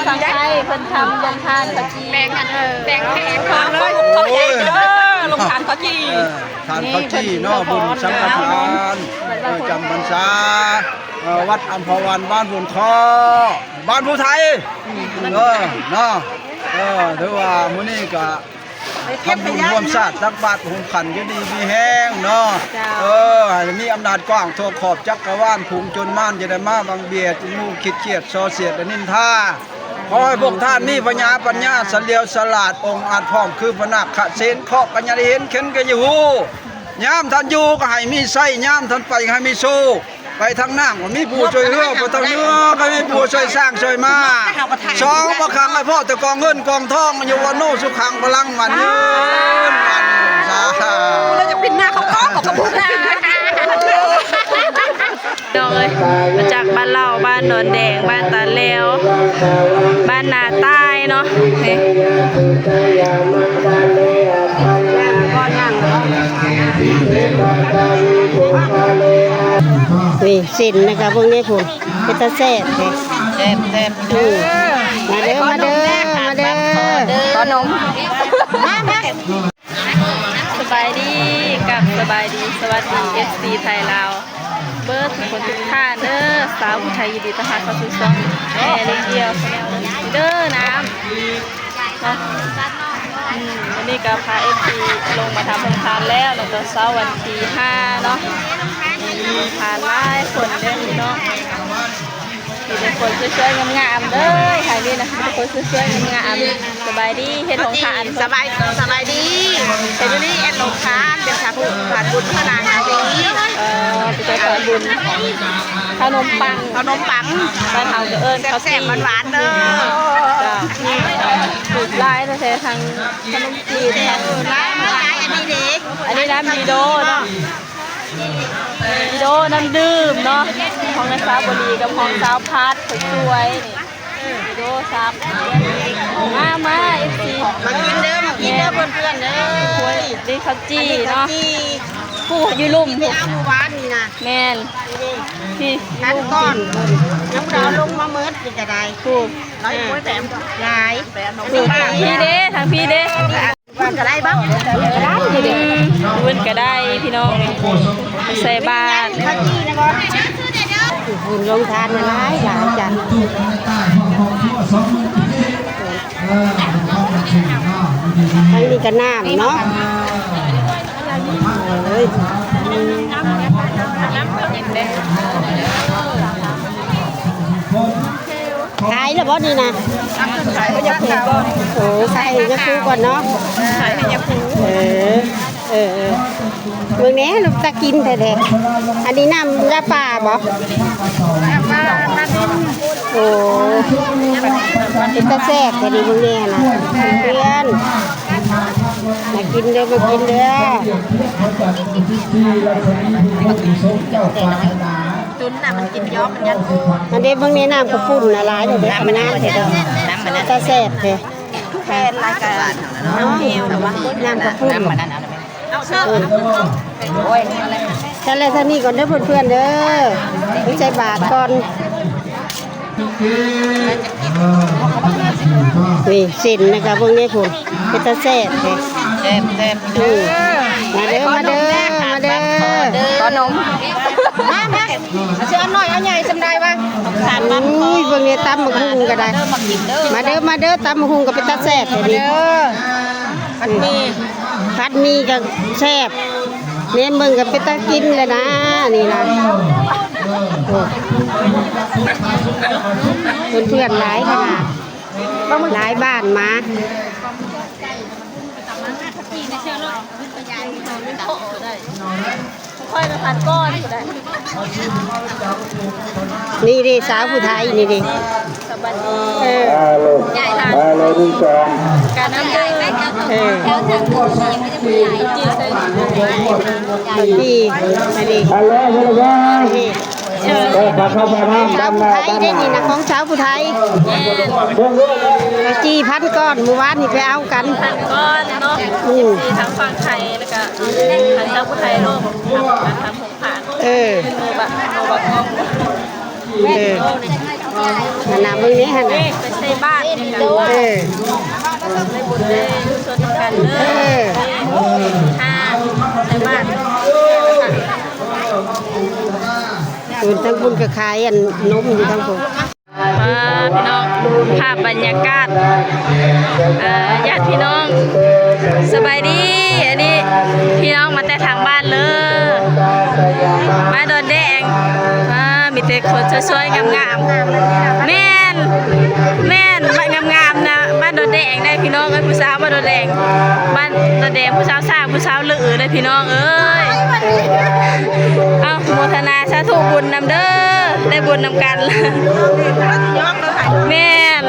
ຝັ່ງໄທເພິ່ນທຳໂຮງທານເຂົ້າຈີ່ ແບ່ງກັນ ເອີ ແບ່ງແຜນ ໂອ້ຍ ໂຮງທານເຂົ້າຈີ່ ເອີ ທານເຂົ້າຈີ່ເນາະ ບຸນສັງຄະທານ ເອີ ຈຳພັນສາ ເອີ ວັດອັມພະວັນ ບ້ານໂພນຄໍ້ ບ້ານພູໄທ ເອີ ເນາະ ເອີ ຖືວ່າມື້ນີ້ກະ ທຳບຸນຮ່ວມຊາດ ຕັກບາດຮ່ວມຂັນ ຢູ່ດີມີແຮງເນາະ ເຈົ້າ ເອີ ໃຫ້ມີອຳນາດກວ້າງທົ່ວຂອບຈັກກະວານ ຝູງຊົນມານຈະໄດ້ມາບັງບຽດ ໝູ່ຄິດຄຽດ ສໍ້ສຽດ ແລະ ນິນທາ ຂໍໃຫ້ພວກທ່ານມີພະຍາປັນຍາ ສະຫຼຽວສະຫຼາດ ອົງອາດພ້ອມຄືພະນາກຂະເສນ ເຄາະກໍຢ່າໄດ້ເຫັນ ເຂັນກໍຢ່າຮູ້ ຍາມທ່ານຢູ່ກໍໃຫ້ມີໄຊ ຍາມທ່ານໄປກໍໃຫ້ມີໂຊກ ໄປທາງນ້ຳກໍມີຜູ້ຊ່ວຍເຮືອ ໄປທາງເໜືອກໍມີຜູ້ຊ່ວຍສ້າງຊ່ວຍມາ ສອງບໍ່ຂັງໃຫ້ພໍ້ແຕ່ກອງເງິນກອງທອງ ອາຍຸວັນໂນສຸຂັງພະລັງໝັ້ນຍືນ ໝັ້ນສາທຸ ແລ້ວຈະປິ່ນໜ້າເຂົາກໍບໍ່ ພີ່ນ້ອງເອີຍ ມາຈາກບ້ານເລົ່າ ບ້ານດອນແດງ ບ້ານຕາແລວ ບ້ານນາໃຕ້ເນາະ ນີ້ ນີ້ເສັ້ນນະຄະ ເບິ່ງແດ່ພຸ້ນ ເປັນຕາແຊບແທ້ ແຊບໆ ອືມ ມາເດີ ມາເດີ ມາເດີ ຂໍນົມ ມາ ມາ ສະບາຍດີ ກັບສະບາຍດີ ສະຫວັດດີ ເອັຟຊີ ໄທລາວ ເບີດທຸກຄົນທຸກທ່ານເດີ ຊາວຜູ້ໄທ ຍິນດີຕ້ອນຮັບເຂົ້າສູ່ຊ່ອງແອລິເອວແຊນແນລເດີ ນ້ຳເນາະ ອືມ ວັນນີ້ກໍພາເອັຟຊີລົງມາທຳໂຮງທານແລ້ວ ແລ້ວກໍເຊົ້າວັນທີຫ້າເນາະ ທານຫຼາຍຄົນເດີພີ່ນ້ອງ. ມີແຕ່ຄົນສວຍໆງາມໆເດີ ໃຜນີ້ນະ ມີແຕ່ຄົນສວຍໆງາມໆ ສະບາຍດີ ເຮັດໂຮງທານ ສະບາຍ ສະບາຍດີ ເຮັດຢູ່ນີ້ ເຮັດໂຮງທານ ເປັນສາຜູ້ສານບຸນພະນາງານດີ ເອີ ເປັນສານບຸນ ເຂົ້າໜົມປັງ ເຂົ້າໜົມປັງ ບ້ານເຮົາກໍເອີ້ນເຂົ້າຈີ່ ແຊບໆຫວານໆເດີ ເຈົ້າ ຫຼາຍແທ້ໆ ທັງຂະໜົມຈີນ ເອີ ຫຼາຍ ຫຼາຍ ອັນນີ້ເດ້ ອັນນີ້ນ້ຳດີໂດເນາະ. ດີໂດ ນ້ຳດື່ມເນາະ ຂອງນາງສາວບໍລີກັບຂອງສາວພັດ ສວຍໆ ນີ້ ດີໂດ ສາມ ມາ ມາ ເອັຟຊີ ມາກິນເດີ ມາກິນເດີ ເພື່ອນໆເດີ ໂອ້ຍ ນີ້ເຂົ້າຈີ່ເນາະ ຜູ້ຢູ່ລຸ່ມ ໄປເອົາມື້ວານນີ້ນະ ແມ່ນ ນີ້ ພັນກ້ອນ ຍັງບໍ່ໄດ້ເອົາລົງມາໝົດ ນີ້ກໍໄດ້ ຜູ້ ຫຼາຍ ທາງພີ້ເດ້ ທາງພີ້ເດ້. ເພິ່ນກໍໄດ້ບໍ່ ອືມ ເພິ່ນກໍໄດ້ພີ່ນ້ອງ ໃສ່ບາດ ບຸນລົງທານຫຼາຍໆ ຈ້ະ ທາງນີ້ກໍນ້ຳເນາະ ໂອ້ຍ. ຂາຍແລ້ວບໍ່ນີ້ນະ? ຂາຍໃຫ້ຍາຄູກ່ອນ ໂອ້ ຂາຍໃຫ້ຍາຄູກ່ອນເນາະ ຂາຍໃຫ້ຍາຄູ ເອີ ເອີ ເອີ ເບິ່ງແດ່ ລູກຕາກິນແທ້ໆ ອັນນີ້ນ້ຳຢາປ່າບໍ່? ຢາປ່າ ໂອ້ ເປັນຕາແຊບແທ້ນີ້ ເບິ່ງແດ່ນະ ເພື່ອນ ມາກິນເດີ ມາກິນເດີ. ຕຸນນະ ມັນກິນຢອມ ມັນຍັງໂອ ອັນນີ້ເບິ່ງໃນນ້ຳກະປຸ້ນນະ ຫຼາຍເດ້ ອັນງາມແທ້ເດີ ນ້ຳມັນນັ້ນ ຕາແຊບແທ້ ແມ່ນຫຼາຍກະນ້ຳແຮວນະ ນ້ຳກະປຸ້ນ ນ້ຳມັນນັ້ນ ເອີ ໂອ້ຍ ຊັ້ນແຫຼະ ຊັ້ນນີ້ກ່ອນເດີເພື່ອນໆເດີ ໄປໃສ່ບາດກ່ອນ. ນີ້ເສັ້ນນະຄະ ເບິ່ງແດ່ພຸ້ນ ເປັນຕາແຊບແທ້ ແຊບໆ ອືມ ມາເດີ ມາເດີ ມາເດີ ຂໍນົມ ມາ ມາ ຊິເອົານ້ອຍເອົາໃຫຍ່ສ່ຳໃດວະ ໂອ້ຍ ເບິ່ງແດ່ ຕຳບັກຫຸ່ງກໍໄດ້ ມາເດີ ມາເດີ ຕຳບັກຫຸ່ງກໍເປັນຕາແຊບແທ້ນີ້ ເດີ ຜັດໝີ່ ຜັດໝີ່ກໍແຊບ ແນມເບິ່ງກໍເປັນຕາກິນແຫຼະນະ ນີ້ນະ ໂອ້ ເພື່ອນໆຫຼາຍຂະໜາດ ຫຼາຍບ້ານມາ ຄ່ອຍໄປພັນກ່ອນ ນີ້ເດ້ ສາວຜູ້ໄທນີ້ເດ້ ສະບາຍດີ ເອີ ຮາໂລ ຮາໂລ ໜຶ່ງ ສອງ ການນຳເດີ ເອີ ເຂົ້າຈີ່ ອັນນີ້ ຮາໂລ ຮາໂລ ນີ້ ເອີ ສາວຜູ້ໄທເດ້ນີ້ນະ ຂອງສາວຜູ້ໄທ ເອີ ເຂົ້າຈີ່ພັນກ້ອນ ມື້ວານນີ້ໄປເອົາກັນ ພັນກ້ອນເນາະ ອືມ ທາງຝັ່ງໄທ ແລ້ວກະທາງສາວຜູ້ໄທໂລກ ທາງ ທາງ ເອີ ເອີ ຫັ້ນນະ ເບິ່ງນີ້ຫັ້ນນະ ເອີ ບ້ານນີ້ກະ ເອີ ໄດ້ບຸນໄດ້ກຸສົນນຳກັນເດີ ເອີ ທາງໃສ່ບາດ ເອີ ທາງພຸ້ນກະຂາຍອັນນົມຢູ່ທາງພຸ້ນ. ອ່າ ພີ່ນ້ອງ ພາບບັນຍາກາດ ເອີ ຍາດພີ່ນ້ອງ ສະບາຍດີ ອັນນີ້ພີ່ນ້ອງມາແຕ່ທາງບ້ານເລີຍ ບ້ານດອນແດງ ອ່າ ມີແຕ່ຄົນສວຍໆງາມໆ ແມ່ນ ແມ່ນ ບ້ານງາມໆນະ ບ້ານດອນແດງໄດ໋ພີ່ນ້ອງເອີຍ ຜູ້ສາວບ້ານດອນແດງ ບ້ານດອນແດງ ຜູ້ສາວຊ້າງ ຜູ້ສາວລືໄດ໋ພີ່ນ້ອງເອີຍ ເອົ້າ ໂມທະນາສາທຸບຸນນຳເດີ ໄດ້ບຸນນຳກັນ ແມ່ນ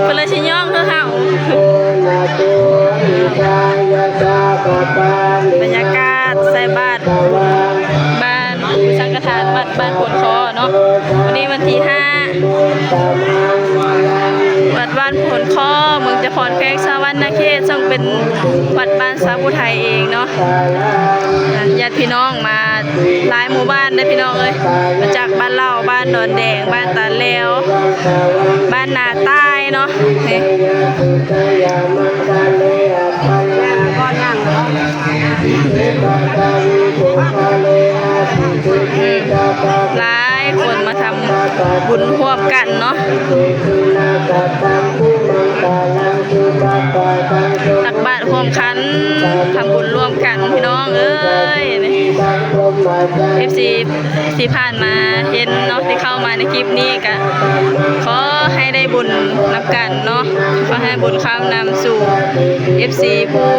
ເພິ່ນລະຊິຍ້ອງຄືເຮົາ ບັນຍາກາດໃສ່ບາດບຸນ ບ້ານ ຜູ້ສັງຄະທານວັດບ້ານໂພນຄໍເນາະ ມື້ນີ້ວັນທີຫ້າ ວັດບ້ານໂພນຄໍ ເມືອງຈຳພອນ ແຂວງສະຫວັນນະເຂດ ເຊິ່ງເປັນວັດບ້ານຊາວຜູ້ໄທເອງເນາະ ຍາດພີ່ນ້ອງມາຫຼາຍໝູ່ບ້ານເດີພີ່ນ້ອງເອີຍ ມາຈາກບ້ານເລົ່າ ບ້ານດອນແດງ ບ້ານຕາແລວ ບ້ານນາໃຕ້ເນາະ ນີ້ ອືມ ຫຼາຍຄົນມາທຳບຸນຮ່ວມກັນເນາະ ຕັກບາດຮ່ວມຂັນ ທຳບຸນຮ່ວມກັນພີ່ນ້ອງເອີຍ ເອັຟຊີ ທີ່ຜ່ານມາເຫັນເນາະ ທີ່ເຂົ້າມາໃນຄລິບນີ້ກະຂໍໃຫ້ໄດ້ບຸນນຳກັນເນາະ ຂໍໃຫ້ບຸນຄ້ຳນຳສູ່ເອັຟຊີຜູ້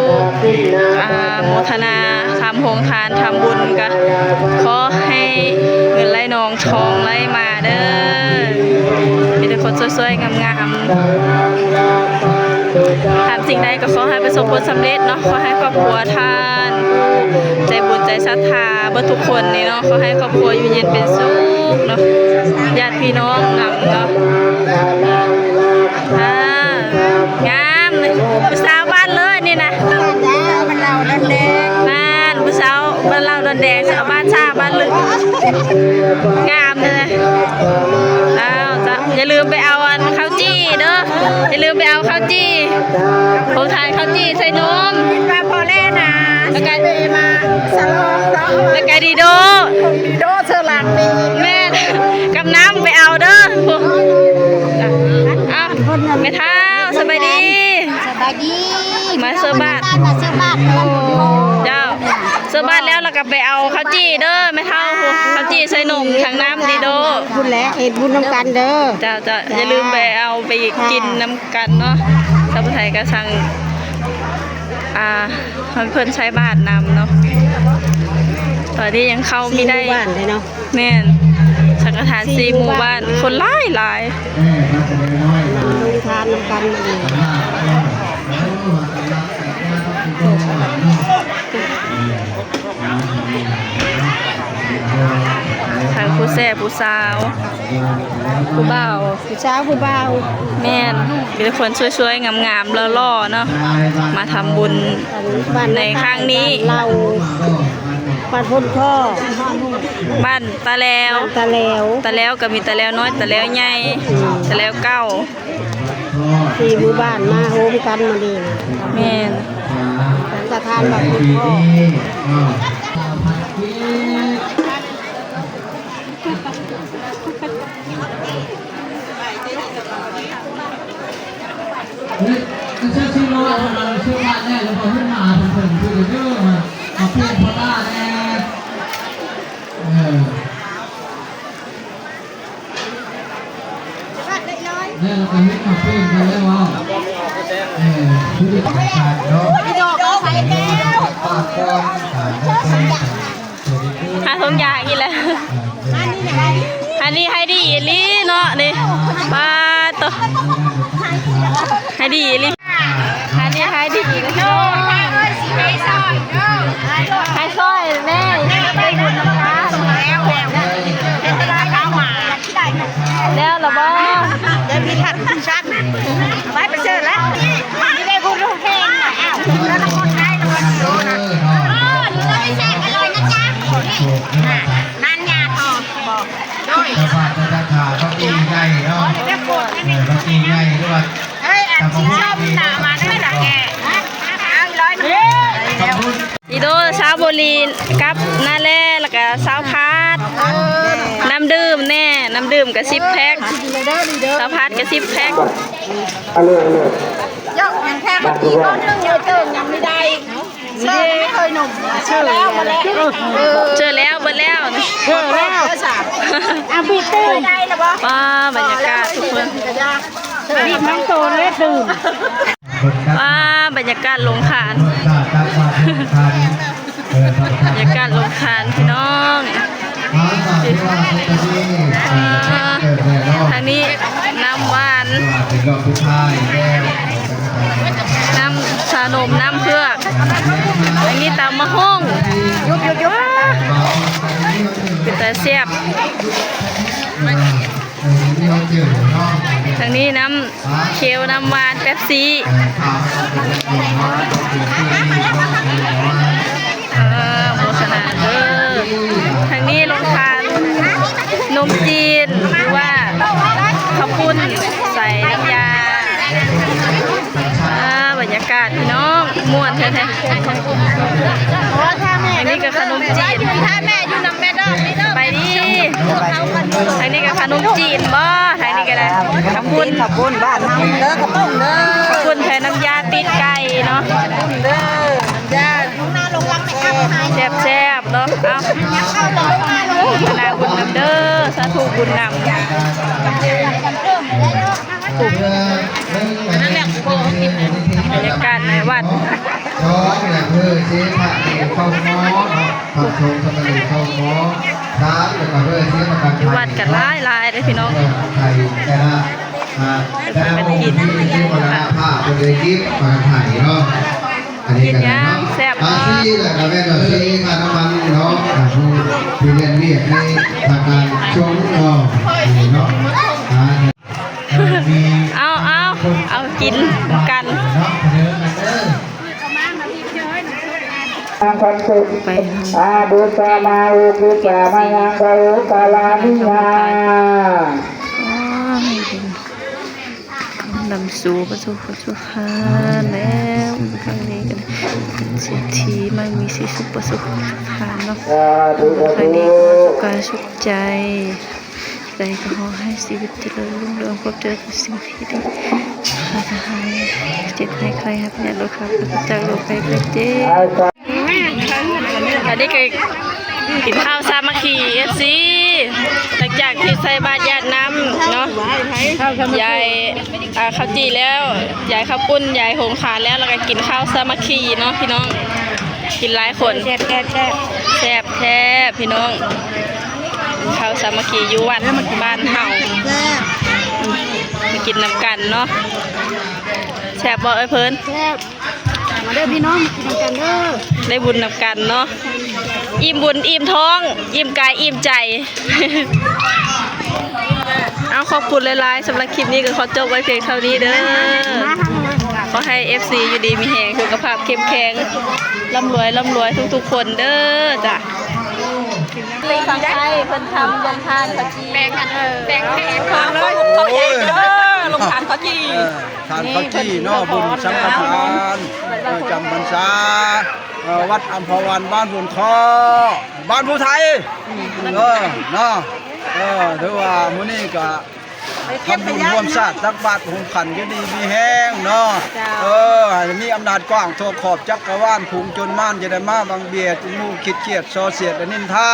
ອ່າ ໂມທະນາທຳໂຮງທານທຳບຸນ ກະຂໍໃຫ້ເງິນໄຫຼນອງທອງໄຫຼມາເດີ ມີແຕ່ຄົນສວຍໆງາມໆ ທຳສິ່ງໃດກໍຂໍໃຫ້ປະສົບຜົນສຳເລັດເນາະ ຂໍໃຫ້ຄອບຄົວທ່ານ ໃຈບຸນໃຈສັດທາເບິດທຸກຄົນນີ້ເນາະ ຂໍໃຫ້ຄອບຄົວຢູ່ເຢັນເປັນສຸກເນາະ ຍາດພີ່ນ້ອງນຳເນາະ ອ່າ ງາມ ຜູ້ສາວບ້ານເລີຍນີ້ນະ ບ້ານເລົ່າດອນແດງ ນັ້ນ ຜູ້ສາວບ້ານເລົ່າດອນແດງ ສາວບ້ານຊາບ້ານລຶກ ງາມເລີຍ ອ້າວ ເຈົ້າ ຢ່າລືມໄປເອົາອັນເຂົ້າຈີ່ເດີ ຢ່າລືມໄປເອົາເຂົ້າຈີ່ ໂຮງທານເຂົ້າຈີ່ໃສ່ນົມ ຄິດວ່າພໍແລ້ວນະ ແລ້ວກະ ຊິໄປມາສະຫຼອງເນາະ ແລ້ວກະດີໂດ ດີໂດເຊີຫຼັງນີ້ ແມ່ນ ກັບນ້ຳໄປເອົາເດີ ເອົ້າ ແມ່ເຖົ້າ ສະບາຍດີ ສະບາຍດີ ມາຊື້ບາດ ມາຊື້ບາດ ເຈົ້າ ຊື້ບາດແລ້ວ ແລ້ວກໍໄປເອົາເຂົ້າຈີ່ເດີແມ່ເຖົ້າ ເຂົ້າຈີ່ໃສ່ນົມທາງນ້ຳດີໂດ ພຸ້ນແຫຼະ ເຮັດບຸນນຳກັນເດີ ເຈົ້າ ເຈົ້າ ຢ່າລືມໄປເອົາໄປກິນນຳກັນເນາະ ສາວຜູ້ໄທກໍສັ່ງ ອ່າ ໃຫ້ເພິ່ນໃສ່ບາດນຳເນາະ ຕອນນີ້ຍັງເຂົ້າມີໄດ້ ສີ່ໝູ່ບ້ານເດ້ເນາະ ແມ່ນ ສັງຄະທານສີ່ໝູ່ບ້ານ ສີ່ໝູ່ບ້ານ ຄົນຫຼາຍໆ ເອີ ມາແຕ່ນ້ອຍໆ ລົງທານນຳກັນມື້ນີ້ ທັງຜູ້ແຊຜູ້ສາວ ຜູ້ບ່າວ ຜູ້ສາວຜູ້ບ່າວ ແມ່ນ ມີແຕ່ຄົນສວຍໆງາມໆຫຼໍ່ໆເນາະ ມາທຳບຸນໃນຄັ້ງນີ້ ບ້ານເລົ່າ ບ້ານໂພນຄໍ ບ້ານຕາແລວ ຕາແລວ ຕາແລວກໍມີຕາແລວນ້ອຍ ຕາແລວໃຫຍ່ ອືມ ຕາແລວເກົ່າ ສີ່ໝູ່ບ້ານມາໂຮມກັນມື້ນີ້ ແມ່ນ ສະຖານບ້ານໂພນຄໍ ເອີ ເຈົ້າຊິມາວ່າທາງເຊື່ອບ້ານແດ່ ແລ້ວບໍ່ເຫັນມາເພິ່ນເພິ່ນເດີ ມາ ມາປ່ຽນພາລາແດ່ ເອີ ແລ້ວກໍເຮັດມາເປັນກັນແລ້ວເວົ້າ ເອີ ຄືເດັກຂອງຊາດເນາະ ປາກກ່ອນ ຫາທຸກຢ່າງອີກແລ້ວ ອັນນີ້ໃຫ້ດີອີ່ຫຼີເນາະນີ້ ປາດໂຕ ໃຫ້ດີອີ່ຫຼີ ອັນນີ້ໃຫ້ດີອີ່ຫຼີ ໃຫ້ຊ່ອຍແດ່ ໄດ້ບຸນນຳກັນ ແລ້ວລະບໍ່? ໄດ້ມີທັນຊັ້ນ ໄປ ໄປເຊີນລະ ໄດ້ບຸນແຮງນະ ອ້າວ ແລ້ວລະຄົນໄທລະບໍ່ໂຕນະ ເອີ ໜູຈະໄປແຊກອະລ່ອຍນະຈ໊ະ ນັ້ນຍາທອງ ໂດຍ ເຈົ້າພາບເຈົ້າສັດທາ ເຂົາຕີໃຫຍ່ເນາະ ເອີ ເຂົາຕີ ໃຫຍ່ ຫຼືວ່າ ເຮີ້ຍ ອັນຊິເອົາໜ້າມາໄດ້ລະແກ ເອົາອີກຮ້ອຍໜຶ່ງ. ອີໂດ ຊາວໂບລີນ ກັບນາແລ ແລ້ວກະຊາວພາດ ນ້ຳດື່ມແດ່ ນ້ຳດື່ມກະສິບແພັກ ຊາວພາດກະສິບແພັກ. ເຈົ້າຍັງແທ້ ເມື່ອກີ້ເວົ້າເລື່ອງເງິນເຈີ ຍັງບໍ່ໄດ້. ເຈີແລ້ວ ເຈີແລ້ວ ເບີດແລ້ວ ເຈີແລ້ວ ເບີດແລ້ວ. ເອົາບີບຕື່ມ ໄດ້ລະບໍ່? ວ້າ ບັນຍາກາດທຸກຄົນ ບີບນ້ອງໂຕເລີຍຕື່ມ. ວ້າ ບັນຍາກາດໂຮງທານ ບັນຍາກາດໂຮງທານພີ່ນ້ອງ. ອ່າ ທາງນີ້ນ້ຳຫວານ ນ້ຳຊານົມ ນ້ຳເຜືອກ ທາງນີ້ຕຳໝາກຫຸ່ງ ເປັນຕາແຊບ. ທາງນີ້ນ້ຳ ເຄວ ນ້ຳຫວານ ເປັບຊີ ເອີ ໂຄສະນາເດີ. ທາງນີ້ໂຮງທານ ໜົມຈີນ ຫຼືວ່າເຂົ້າປຸ້ນໃສ່ນ້ຳຢາ. ເອີ ບັນຍາກາດພີ່ນ້ອງ ມ່ວນແທ້ໆ. ອັນນີ້ກໍຂະໜົມຈີນ ສະບາຍດີ. ທາງນີ້ກໍຂະໜົມຈີນບໍ? ທາງນີ້ກໍໄດ້ ເຂົ້າປຸ້ນ ເຂົ້າປຸ້ນບ້ານເຮົາເດີ ເຂົ້າປຸ້ນເດີ ເຂົ້າປຸ້ນໃສ່ນ້ຳຢາຕີນໄກ່ເນາະ ເດີ ນ້ຳຢາ ແຊບໆເນາະ. ເອົາ ອະນຸໂມທະນາບຸນນຳເດີ ສາທຸບຸນນຳ. ບັນຍາກາດໃນວັດ ຢູ່ວັດກໍຫຼາຍໆເດ້ພີ່ນ້ອງ ກິນຫຍັງແຊບ ອ່າ ຊີ ແລ້ວກໍແມ່ນວ່າຊີຄ່ານ້ຳມັນເນາະ ອ່າ ຜູ້ທີ່ເຮັດວຽກໃນທາງການຊົງເນາະ ນີ້ເນາະ ອ່າ ເອົາ ເອົາ ເອົາກິນນຳກັນ. ອາບຸສະມາອຸກິສາມະຍັງກະໂອກາລານິຍາ ນຳສູ່ປະສົບສຸກປະສົບພານແລ້ວ ຄັ້ງນີ້ກໍເປັນເສດຖີມັ່ງມີສີສຸກປະສົບສຸກພານເນາະ ຄັ້ງນີ້ກໍສຸກກາຍສຸກໃຈ ໃດກໍຂໍໃຫ້ຊີວິດຈະເລີນຮຸ່ງເຮືອງ ພົບເຈີແຕ່ສິ່ງທີ່ດີ ປາດຖະໜາເຈັບໃຫ້ໄຂ້ຮັບຍາໂລຄາ ປາສະຈາກໂລກໄພໄພເຈັບ. ອັນນີ້ກໍກິນເຂົ້າສາມັກຄີ ເອັຟຊີ ຫຼັງຈາກທີ່ໃສ່ບາດຢາດນ້ຳເນາະ ຢາຍ ອ່າ ເຂົ້າຈີ່ແລ້ວ ຢາຍເຂົ້າປຸ້ນ ຢາຍໂຮງທານແລ້ວ ແລ້ວກໍກິນເຂົ້າສາມັກຄີເນາະພີ່ນ້ອງ ກິນຫຼາຍຄົນ ແຊບໆ ແຊບແທ້ພີ່ນ້ອງ. ເຂົ້າສາມັກຄີຢູ່ວັດບ້ານເຮົາ ມາກິນນຳກັນເນາະ. ແຊບບໍ່ເອີຍເພິ່ນ? ແຊບ ມາເດີພີ່ນ້ອງ ມາກິນນຳກັນເດີ ໄດ້ບຸນນຳກັນເນາະ ອີ່ມບຸນອີ່ມທ້ອງ ອີ່ມກາຍອີ່ມໃຈ. ເອົາ ຂອບຄຸນຫຼາຍໆ ສຳລັບຄລິບນີ້ກໍຂໍຈົບໄວ້ພຽງເທົ່ານີ້ເດີ ຂໍໃຫ້ເອັຟຊີຢູ່ດີມີແຮງ ສຸຂະພາບເຂັ້ມແຂງ ລ່ຳລວຍ ລ່ຳລວຍທຸກໆຄົນເດີ ຈ້າ. ເປັນຝັ່ງໄທເພິ່ນທຳໂຮງທານເຂົ້າຈີ່ ແບ່ງກັນ ເອີ ແບ່ງແຜນ ເຂົ້າໃຫຍ່ເດີ ໂຮງທານເຂົ້າຈີ່ ເອີ ທານເຂົ້າຈີ່ເນາະ ບຸນສັງຄະທານ ເອີ ຈຳພັນສາ ເອີ ວັດອຳພະວັນ ບ້ານບຸນຄໍ້ ບ້ານພູໄທ ເອີ ເນາະ ເອີ ຖືວ່າມື້ນີ້ກະ ທຳບຸນຮ່ວມຊາດຕັກບາດໂຮມຂັນ ຢູ່ດີມີແຮງເນາະ ເຈົ້າ ເອີ ໃຫ້ມີອຳນາດກວ້າງທົ່ວຂອບຈັກກະວານ ຝູງຊົນມານຈະໄດ້ມາບັງບຽດ ໝູ່ຄິດຄຽດສໍ້ສຽດ ແລະ ນິນທາ.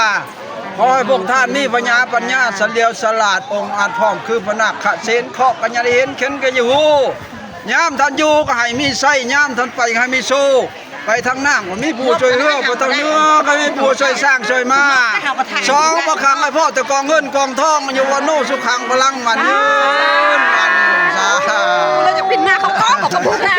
ຂໍໃຫ້ພວກທ່ານມີພະຍາປັນຍາ ສະຫຼຽວສະຫຼາດ ອົງອາດພ້ອມຄືພະນາກຂະເສນ ເຄາະກໍຢ່າໄດ້ເຫັນ ເຂັນກໍຢ່າຮູ້ ຍາມທ່ານຢູ່ກໍໃຫ້ມີໄຊ ຍາມທ່ານໄປກໍໃຫ້ມີໂຊກ ໄປທາງນ້ຳກໍມີຜູ້ຊ່ວຍເຮືອ ໄປທາງເໜືອກໍມີຜູ້ຊ່ວຍຊ້າງຊ່ວຍມ້າ ສອງບໍ່ຂັງໃຫ້ພໍ້ແຕ່ກອງເງິນກອງທອງ ອາຍຸວັນໂນສຸຂັງພະລັງ ໝັ້ນຍືນ ໝັ້ນສາ ແລ້ວຈະປິ່ນໜ້າເຂົາກໍບໍ່ຂະບຸນນະ